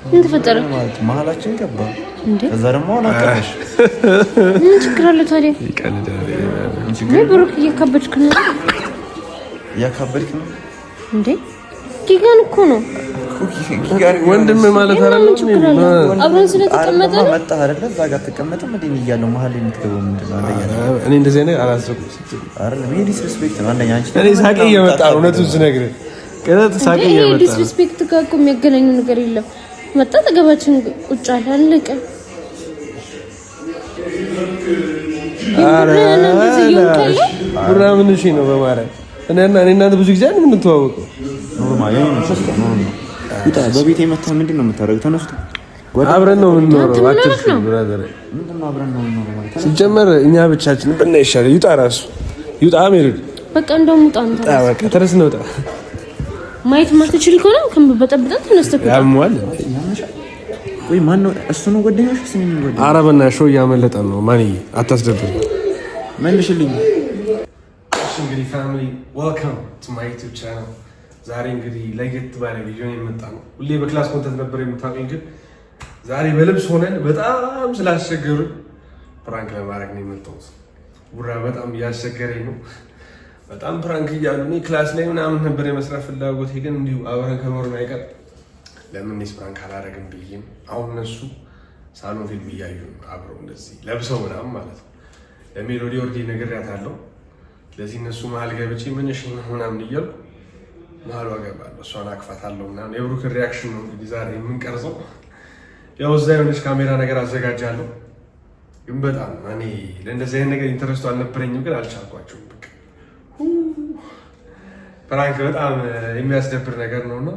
ምን ተፈጠረ? ማለት መሀላችን ገባ እንዴ? ከዛ ደግሞ አሁን አቀረሽ። ምን ችግር አለ ታዲያ? ይቀልዳል። ወይ ብሩክ፣ እያካበድክ ነው። እያካበድክ ነው። እንዴ? ኪጋን እኮ ነው። ወንድም ማለት እና አይደለም። ምን ችግር አለ? አብረን ስለተቀመጠ ነው። መጣህ አይደለ? እዛ ጋር አትቀመጥም እንዴ? እያለሁ መሀል ላይ የምትገባው ምንድን ነው? አንደኛ ነገር እኔ እንደዚህ አይነት አላሰብኩም። አይደለም፣ ይሄ disrespect ነው። አንደኛ አንቺ እኔ ሳቄ እየመጣ ነው። እውነቱን ስነግርህ ቅረት ሳቄ እንዴ ይሄ እየመጣ ነው። Disrespect ጋር እኮ የሚያገናኙ ነገር የለም። መጣ፣ አጠገባችን ቁጭ አለ፣ አለቀ። ኧረ የምርህን ነው እንደዚህ እየሆንክ ያለው? ቡራ ምን እሺ ነው በማርያም፣ እኔ እናንተ ብዙ ጊዜ አይደል የምንተዋወቀው? Normal የኔ ነው፣ normal ነው። ውጣ። በቤቴ መተህ ምንድን ነው የምታደርገው? ተነስቶ አብረን ነው የምንኖረው። አንተ ምን ሆነህ አትልፊ ነው? Brother። ምንድን ነው አብረን ነው የምንኖረው ማለት ነው? ሲጀመር እኛ ብቻችን ብና ይሻላል። ይውጣ፣ ራሱ ይውጣ። ሜሉድ። በቃ እንደውም ውጣ አንተ። ውጣ፣ በቃ ተነስ፣ እንውጣ። ማየት ማትችል ከሆነ ከበጠብጠን ተነስተህ ውጣ። ያሟል። ቆይ ማን ነው እሱ? ነው ጓደኛሽ? እሱ ነው ጓደኛሽ? ኧረ በእናትሽ show እያመለጠን ነው። ማንዬ አታስደብር። መልሽልኝ። እሺ እንግዲህ family, welcome to my YouTube channel። ዛሬ እንግዲህ ለየት ባለ ቪዲዮ ነው የመጣ ነው። ሁሌ በ class content ነበር የምታውቁኝ፣ ግን ዛሬ በልብስ ሆነን በጣም ስላስቸገሩ prank ለማድረግ ነው የመጣሁት። ቡራ በጣም እያስቸገረኝ ነው። በጣም prank እያሉ፣ እኔ class ላይ ምናምን ነበር የመስራት ፍላጎቴ፣ ግን እንዲሁ አብረን ከኖርን አይቀር ለምን እኔስ prank አላደርግም ብዬም አሁን እነሱ ሳሎን ፊልም እያዩ ነው አብረው እንደዚህ ለብሰው ምናምን ማለት ነው። ለሜሎዲ already ነግሬያታለሁ። ስለዚህ እነሱ መሀል ገብቼ ምን እሺ ምናምን እያልኩ መሀሉ አገባለሁ፣ እሷን አቅፋታለሁ ምናምን። የብሩክን reaction ነው እንግዲህ ዛሬ የምንቀርጸው። ያው እዛ የሆነች ካሜራ ነገር አዘጋጃለሁ። ግን በጣም እኔ ለእንደዚህ አይነት ነገር interest ኡ አልነበረኝም፣ ግን አልቻልኳቸውም። በቃ prank በጣም የሚያስደብር ነገር ነው እና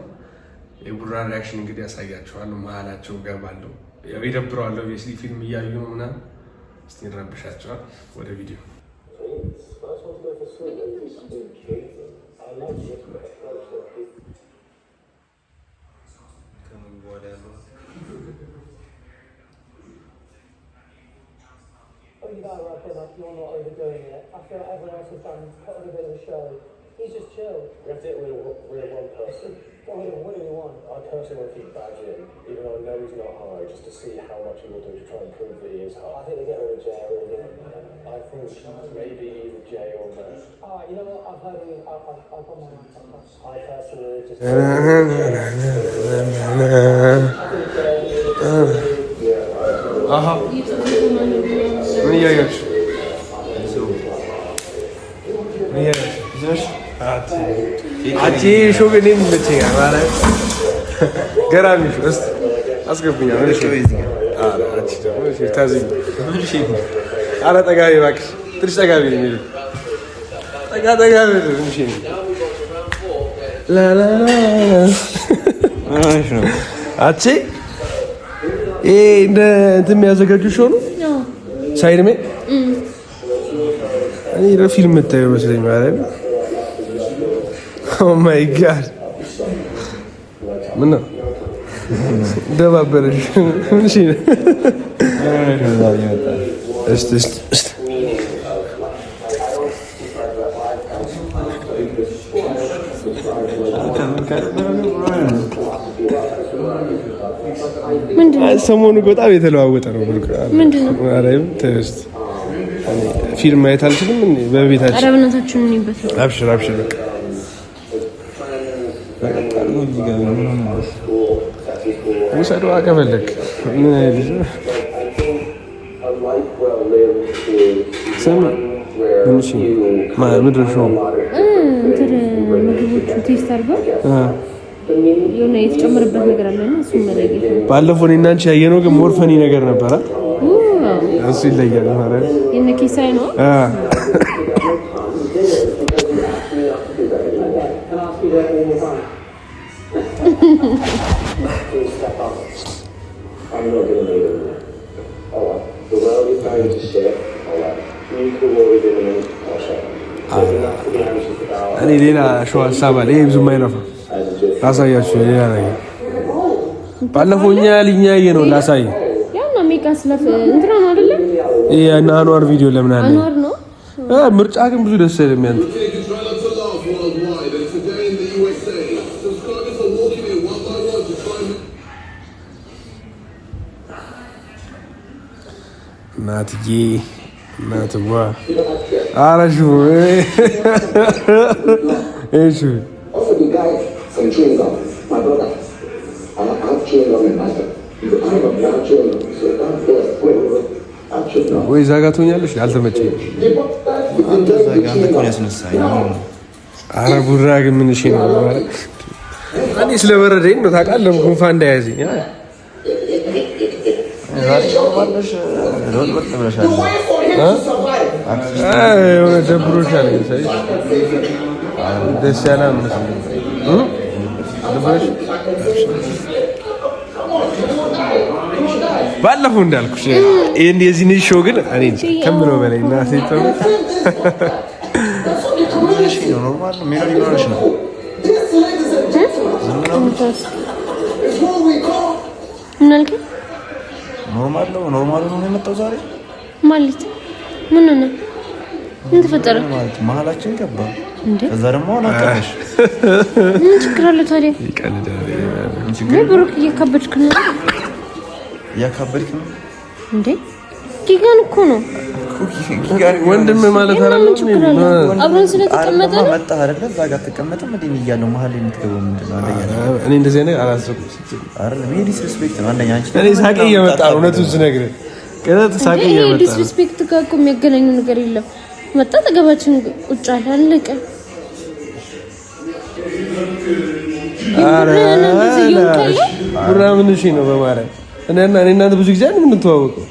የቡራን reaction እንግዲህ ያሳያቸዋለሁ። መሀላቸው እገባለሁ። ያው ይደብረዋል። Obviously ፊልም እያዩ ነው ምናምን። እስቲ እንረብሻቸዋል። ወደ ቪዲዮ። Oh, you better. I feel like you're not overdoing it. I feel like everyone else has done put on a bit of a show. He's just chill. We have to get rid of one person. What do we want? I personally want to keep Badge in, even though I know he's not high, just to see how much he will do to try and prove that he is I high. think they get rid of Jay. I really do. I think maybe either Jay or Matt. All right, you know what? I've heard. I've got my mind up. I personally just. አሀ፣ ምን እያያችሁ? ምን እያያችሁ? አንቺ show ግን እኔም ይመቸኛል። ማለት ገራሚ show። እስኪ አስገብኛ። ምን እሺ፣ ኧረ አንቺ ደግሞ እሺ፣ ታዝኝ። ኧረ ጠጋ በይ እባክሽ፣ ትንሽ ጠጋ በይ። የሚሉ ጠጋ ጠጋ በይ። ምን እሺ ነው? ላላላ። ነው። አንቺ ይሄ እንደ እንትን የሚያዘጋጁ show ነው። ሳይድሜ እኔ ለፊልም የምታየው መስለኝ ማለት ነው። Oh my God፣ ምን ነው ደባበረሽ? ምን እሺ ነው? እስቲ እስቲ እስቲ። ምንድን ነው? ሰሞኑ በጣም የተለዋወጠ ነው። ብሩክ። ምንድን ነው? ማርያም ተስት ፊልም ማየት አልችልም እንዴ በቤታችን? ኧረ በእናታችሁ እንይበት። አብሽር አብሽር በቃ። ውሰደዋ ከፈለክ። ምን አይነት ልጅ ነው? ስም ምን? እሺ ምንድን ነው show? እንትን ምግቦቹ taste አድርገው የሆነ የተጨመረበት ነገር አለና እሱን መለየት ነው። ባለፈው እኔ እና አንቺ ያየነው ግን more funny ነገር ነበረ። እሱ ይለያል ማለት ነው። የነ ኬሳይ ነው። አ። Can I ask you that one more time? Please step up. I'm not going to leave him there. Alright. The world is going to shit. Alright. Nuclear war is imminent. Oh shit. There's enough to be anxious about. እኔ ሌላ show ሀሳብ አለ። ይሄ ብዙም አይነፋ። And just ላሳያችሁ ሌላ ነገር። ባለፈው እኛ ያልኛ ያየነው ላሳይ። ያው ነው ሜካ ስለፍ እንትና ነው አይደለ? ይሄ የእነ አንዋር ቪዲዮ ለምን አለ? አንዋር ነው። ምርጫ ግን ብዙ ደስ አይልም ያንተ። Try not to laugh worldwide, and today in the USA, subscribers are walking in one by one to try and እናትዬ እናትዋ ኧረ ሽፉ እሺ ወይ እዛ ጋር ትሆኛለሽ። አልተመቸኝም። ኧረ ቡራ ግን ምን እሺ ነው? እኔ ስለበረደኝ ነው ታውቃለህ፣ ጉንፋን እንዳያዘኝ። የሆነ ደብሮሻል፣ ደስ ያለ ባለፈው እንዳልኩሽ ይሄን የዚህን show ግን እኔ ከምለው በላይ እና normal ነው። Normal ነው የመጣው ዛሬ ማለት ምን ነው? ምን ተፈጠረ? ማለት መሀላችን ገባ። ከዛ ደግሞ አላቀሽ። ምን ችግር አለ ታዲያ? ብሩክ እያካበድክ ነው፣ እያካበድክ ነው እንዴ? ጊጋን እኮ ነው ወንድም ማለት አይደለም። አብረን ስለተቀመጠ ነው መጣህ አይደለ? እዛ ጋር አትቀመጥም እንዴ? እያለሁ መሀል ላይ የምትገባው ምንድን ነው? አንደኛ እኔ እንደዚህ አይነት አላሰብኩም። አይደለም ይሄ disrespect ነው። አንደኛ አንቺ እኔ ሳቄ እየመጣ ነው፣ እውነቱን ስነግርህ ቅረት ሳቄ እየመጣ ነው። Disrespect ጋር እኮ የሚያገናኙ ነገር የለም። መጣ አጠገባችን ቁጭ አለ፣ አለቀ። ቡራ ምን እሺ ነው በማርያም እኔና እናንተ ብዙ ጊዜ አይደል የምንተዋወቀው?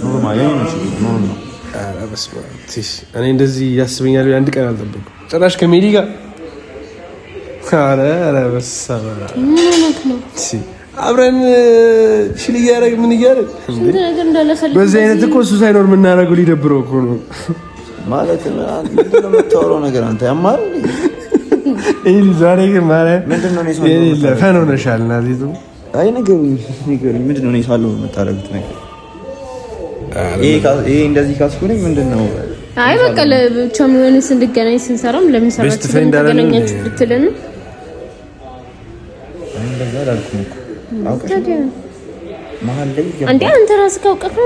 Normal ነው። እኔ እንደዚህ ያስበኛል አንድ ቀን አልጠበኩም። ጭራሽ ከሜዲ ጋር ኧረ ኧረ በስመ አብ አብረን chill እያደረግ ምን እያደረግ በዚህ አይነት እኮ እሱ ሳይኖር የምናደርገው ሊደብረው እኮ ነው። ማለት ምንድን ነው የምታወራው ነገር አንተ ያማል። ዛሬ ግን ማርያም fun ሆነሻል። እናቴ አይ ንገሩኝ፣ ንገሩኝ ምንድን ነው እኔ ሳለሁ የምታደርጉት ነገር? ይሄ እንደዚህ ካስኩኝ ምንድን ነው? አይ በቃ ለብቻው የሆነ ስንገናኝ ስንሰራም ለምን ሰራችሁ ተገናኛችሁ ብትልን አይ እንደዛ አላልኩም እኮ አውቀሽ መሀል ላይ ገባ እንዴ? አንተ ራስህ ካውቀህ ነው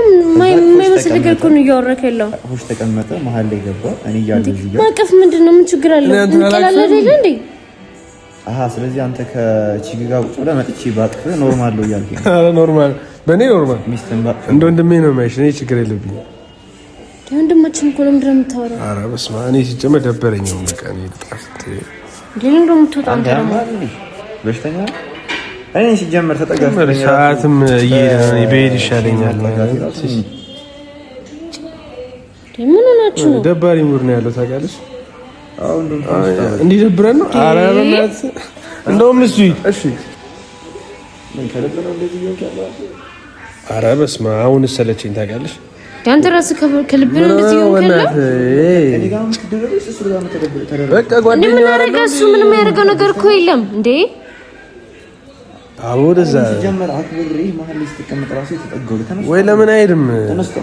የማይመስል ነገር እኮ ነው እያወራህ ያለው። አቅፎሽ ተቀመጠ፣ መሀል ላይ ገባ። እኔ እያለሁ እዚህ ጋር ማቀፍ ምንድን ነው? ምን ችግር አለው? እንቀላለን አይደለ እንዴ? አሃ ስለዚህ አንተ ከ chick ጋር ቁጭ ብለህ መጥቼ ባቅፍህ normal ነው እያልከኝ ነው? ኧረ normal፣ በእኔ normal። ሚስትህን ባቅፍህ እንደ ወንድሜ ነው የማይሽ። እኔ ችግር የለብኝም። ወንድማችን እኮ ለምንድን ነው የምታወራው? ኧረ በስመ አብ እኔ ሲጀመር ደበረኝ። በቃ እኔ ለምን ነው የምትወጣው? አንተ ደግሞ በሽተኛ እኔ ሲጀመር ተጠጋ ሰዓትም እየሄደ ነው። ብሄድ ይሻለኛል። ምን ሆናችሁ ነው? ደባሪ mood ነው ያለው ታውቂያለሽ። እንዲደብረን ነው። ኧረ በእናትህ እንደውም እሱ እሺ፣ ኧረ በስመ አብ አሁን ሰለቸኝ ታውቂያለሽ። አንተ ራስህ ከልብ ነው እንደዚህ ሆንክ ያለው። በቃ ጓደኛ ምን አደረገ እሱ? ምንም ያደረገው ነገር እኮ የለም እንዴ። አዎ ወደዛ ሲጀመር አክብሬ መሀል ላይ ስትቀመጥ ራሱ የተጠጋው ወይ ለምን አይሄድም? ተነስቶ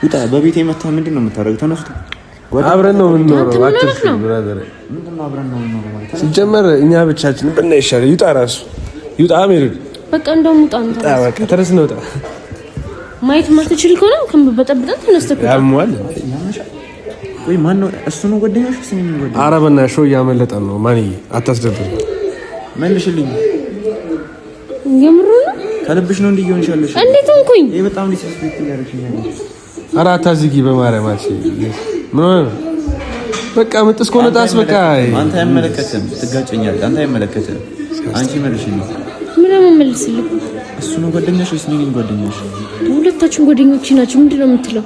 ውጣ። በቤቴ መታ ምንድን ነው የምታደርገው? ተነስቶ አብረን ነው የምንኖረው። አትፍሪ brother። ሲጀመር እኛ ብቻችን ብና ይሻላል። ይውጣ ራሱ ይውጣ። ሜሪ በቃ እንደውም ውጣ አንተ ውጣ። በቃ ተነስ ነው ውጣ። ማየት ማትችል ከሆነ ከበጠብጠን ተነስተህ ያሟል። ወይ ማን ነው እሱ? ነው ጓደኛሽ? እሱ ነው ጓደኛሽ? ኧረ በእናትሽ show እያመለጠን ነው። ማንዬ አታስደብር። መልሽልኝ። የምሩ ነው ከልብሽ ነው እንዲህ እየሆንሽ ያለሽ? እንዴት ሆንኩኝ? ይሄ በጣም disrespect እያደረግሽኝ ነው። ኧረ አታዝጊ በማርያም አንቺ ምን ሆነ ነው? በቃ ምጥስ ከሆነ ጣስ። በቃ አንተ አይመለከትም፣ ትጋጨኛለህ። አንተ አይመለከትም። አንቺ መልሽልኝ። ምን መልስልኝ? እሱ ነው ጓደኛሽ ወይስ እኔ ነኝ ጓደኛሽ? ሁለታችን ጓደኞቼ ናቸው። ምንድን ነው የምትለው?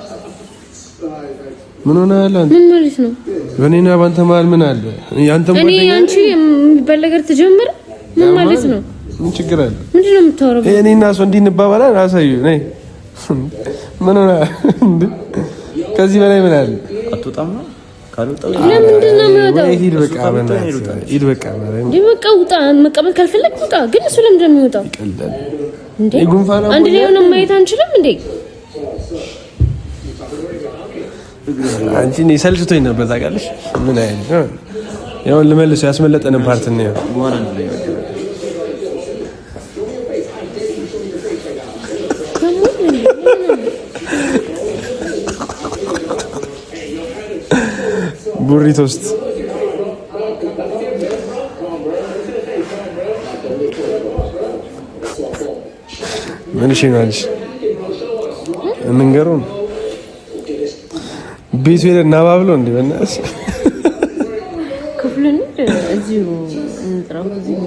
ምን ሆነሃል አንተ? ምን ማለት ነው? በእኔና በአንተ መሀል ምን አለ? ያንተም እኔ ጓደኛ አንቺ የሚባል ነገር ተጀመረ? ምን ማለት ነው? ምን ችግር አለ? ምንድን ነው የምታወራው? እኔና እሱ እንዲህ እንባባላለን። አሳዩ ነይ። ምን ሆነሃል እንዴ? ከዚህ በላይ ምን አለ? አትወጣም ነው ካልወጣሁ ለምንድን ነው የሚወጣው? ወይ ሂድ በቃ በእናትህ ሂድ በቃ ማለት እንዴ በቃ ውጣ። መቀመጥ ካልፈለግ ውጣ። ግን እሱ ለምንድን ነው የሚወጣው? ይቀልዳል። እንዴ የጉንፋን አንድ ላይ ሆነን ማየት አንችልም እንዴ? አንቺ እኔ ሰልችቶኝ ነበር ታውቂያለሽ። ምን አይነት ነው ያው ልመልሰው ያስመለጠንን part ነው። በኋላ አንድ ላይ በቃ ቡሪቶስት ምን እሺ ነው አልሽ? እንንገረው ቤቱ ሄደን እናባብለው እንዴ በእናትሽ ክፍሉን እዚሁ እንጥራው። እዚሁ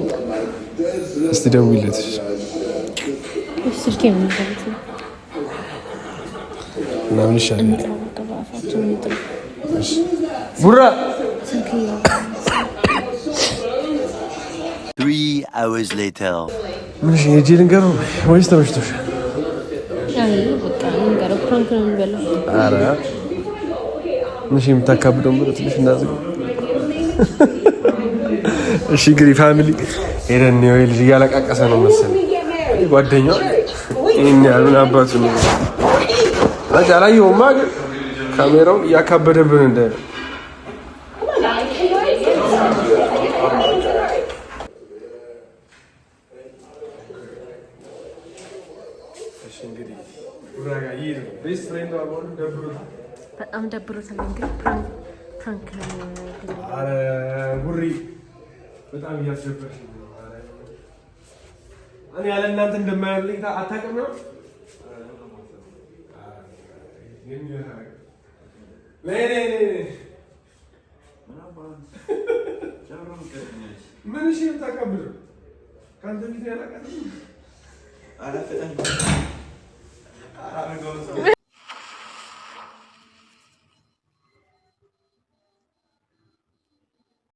እስቲ ደውይለት። ስልኬ ምን ነው ምናምን ይሻላል። ቡራ 3 hours later. ምን እሺ ሂጅ ልንገረው ወይስ ተመችቶሻል? prank ነው የሚበላው። ኧረ ምን እሺ የምታካብደውን ብሎ ትንሽ እናዝገው። እሺ እንግዲህ family ሄደን ነው ልጅ እያለቃቀሰ ነው መሰለኝ ጓደኛው ይሄን ያህል ምን አባቱ ነው በቃ አላየሁማ፣ ግን ካሜራው እያካበደብን እንዳለ በጣም ደብሮታል። እንግዲህ prank ነው። ኧረ ጉሪ በጣም እያስደበርሽ ነው። እኔ ያለ እናንተ እንደማያልኝ አታውቅም ነው። ምን እሺ የምታቀብለው ከአንተ ፊት ያላቃት